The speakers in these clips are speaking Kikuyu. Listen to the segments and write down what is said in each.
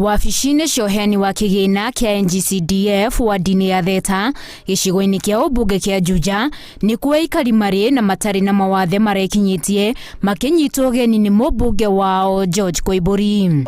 Wabici-inĩ cia ũheani wa kĩgĩna kĩa NGCDF wadi-inĩ ya Theta gĩcigo-inĩ kĩa ũmbunge kĩa Juja nĩkuo aikari marĩ na matarĩ na mawathe marekinyĩtie makĩnyitwo ũgeni nĩ mũmbunge wao George Koimbũri.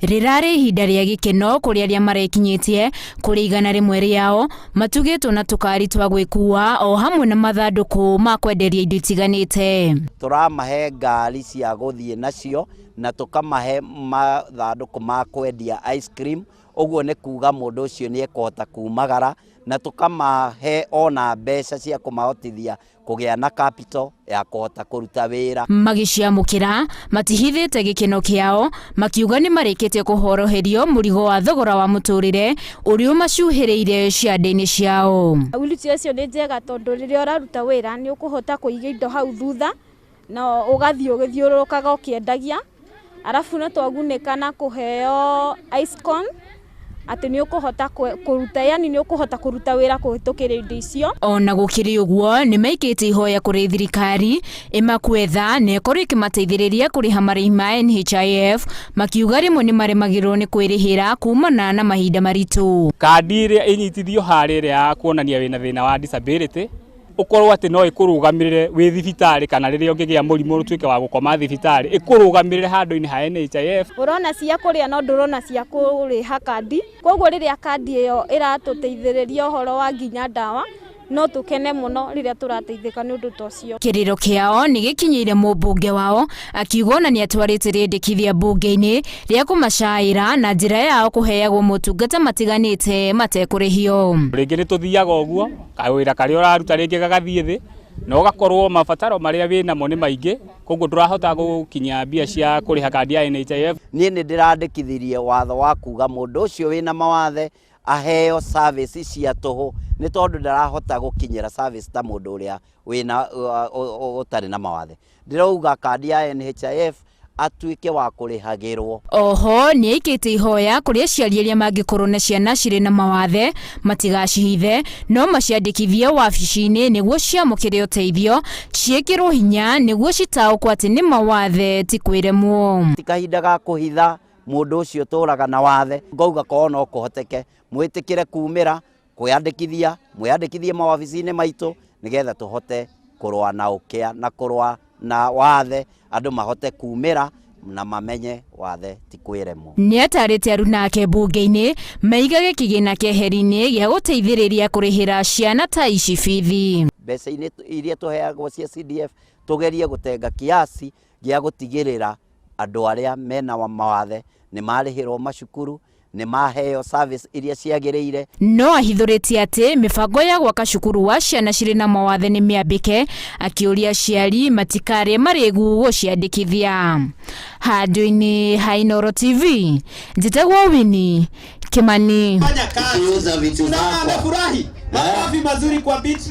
Rĩrarĩ ihinda rĩa gĩkeno kũrĩ arĩa marekinyĩtie kũrĩ 100 rĩao matugĩtwo na tũkari twa gwĩkua o hamwe na mathandũkũ ma kwenderia indo itiganĩte. Tũramahe ngari cia gũthiĩ nacio na tũkamahe mathandũkũ ma kwendia ice cream, ũguo nĩ kuga mũndũ ũcio nĩ ekũhota kumagara, na tũkamahe ona mbeca cia kũmahotithia kũgĩa na capital ya kũhota kũruta wĩra. Magĩciamũkĩra matihithĩte gĩkeno kĩao makiuga nĩ marĩkĩtie kũhoroherio mũrigo wa thogora wa mũtũrĩre ũrĩa ũmacuhĩrĩire ciande-inĩ ciao. Wheelchair icio nĩ njega tondũ rĩrĩa ũraruta wĩra nĩ ũkũhota kũiga indo hau thutha na ũgathiĩ ũgĩthiũrũrũkaga ũkĩendagia, arabu nĩ twagunĩka na kũheo ice cone atĩ nĩ ũkũhota kũruta, yani nĩ ũkũhota kũruta wĩra kũhĩtũkĩra indo icio. Ona gũkĩrĩ ũguo nĩ maikĩtie ihoya kũrĩ thirikari ĩmakwetha na ĩkorwo ĩkĩmateithĩrĩria kũrĩha marĩhi ma NHIF, makiuga rĩmwe nĩ maremagĩrwo nĩ kwĩrĩhĩra kumana na mahinda maritũ. Kandi ĩrĩa ĩnyitithio harĩa ĩrĩa ya kuonania wĩna thĩna wa disability ũkorwo atĩ no ĩkũrũgamĩrĩre wĩ thibitarĩ kana rĩrĩa ũngĩgĩa mũrimũ ũtuĩke wa gũkoma thibitarĩ ĩkũrũgamĩrĩre handũ-inĩ ha NHIF. Ũrona cia kũrĩa no ndũrona cia kũrĩha kandi, koguo rĩrĩa kandi ĩyo ĩratũteithĩrĩria ũhoro wa nginya ndawa no tũkene mũno rĩrĩa tũrateithĩka nĩ ũndũ ta ũcio. Kĩrĩro kĩao nĩ gĩkinyĩire mũmbunge wao akiuga ona nĩ atwarĩte rĩendekithia mbunge-inĩ rĩa kũmacaĩra na njĩra yao kũheagwo motungata matiganĩte matekũrĩhio. Rĩngĩ nĩ tũthiaga ũguo kawĩra karĩa ũraruta rĩngĩ gagathiĩ thĩ na ũgakorwo mabataro marĩa wĩnamo nĩ maingĩ, koguo ndũrahota gũkinyia mbia cia kũrĩha kandi ya NHIF. Niĩ nĩ ndĩrandĩkithirie watho wa kuga mũndũ ũcio wĩna mawathe aheo service cia tũhũ nĩ tondũ ndarahota gũkinyĩra service ta mũndũ ũrĩa wĩna ũtarĩ na mawathe. Ndĩrauga kandi ya NHIF atuĩke wa kũrĩhagĩrwo. Oho nĩ aikĩtie ihoya kũrĩ aciari arĩa mangĩkorwo na ciana cirĩ na mawathe matigacihithe no maciandĩkithie wabici-inĩ nĩguo ciamũkĩre ũteithio ciĩkĩrwo hinya nĩguo citaũkwo atĩ nĩ mawathe ti kwĩremwo. Ti kahinda ga kũhitha mũndũ ũcio ũtũraga na wathe, ngauga korwo no kũhoteke mwĩtĩkĩre kumĩra kwĩyandĩkithia, mwĩyandĩkithie mawabici-inĩ maitũ nĩgetha tũhote kũrũa na ũkĩa na kũrũa na wathe, andũ mahote kumĩra na mamenye wathe ti kwĩremwo. Nĩ atarĩte aruna ake mbunge-inĩ maigage kĩgĩna keheri-inĩ gĩa gũteithĩrĩria kũrĩhĩra ciana ta ici bithi. Mbeca-inĩ iria tũheagwo cia CDF tũgerie gũtenga kiasi gĩa gũtigĩrĩra andũ arĩa mena mawathe nĩ marĩhĩrwo macukuru, nĩ maheo service iria ciagĩrĩire. No ahithũrĩtie atĩ mĩbango ya gwaka cukuru wa ciana cirĩ na mawathe nĩ mĩambĩke, akĩũria aciari matikarĩe marĩgu gũciandĩkithia. Handũ-inĩ ha Inooro TV, njĩtagwo Winnie Kimani. Fanya kazi. Amefurahi. Makofi mazuri kwa Beatrice.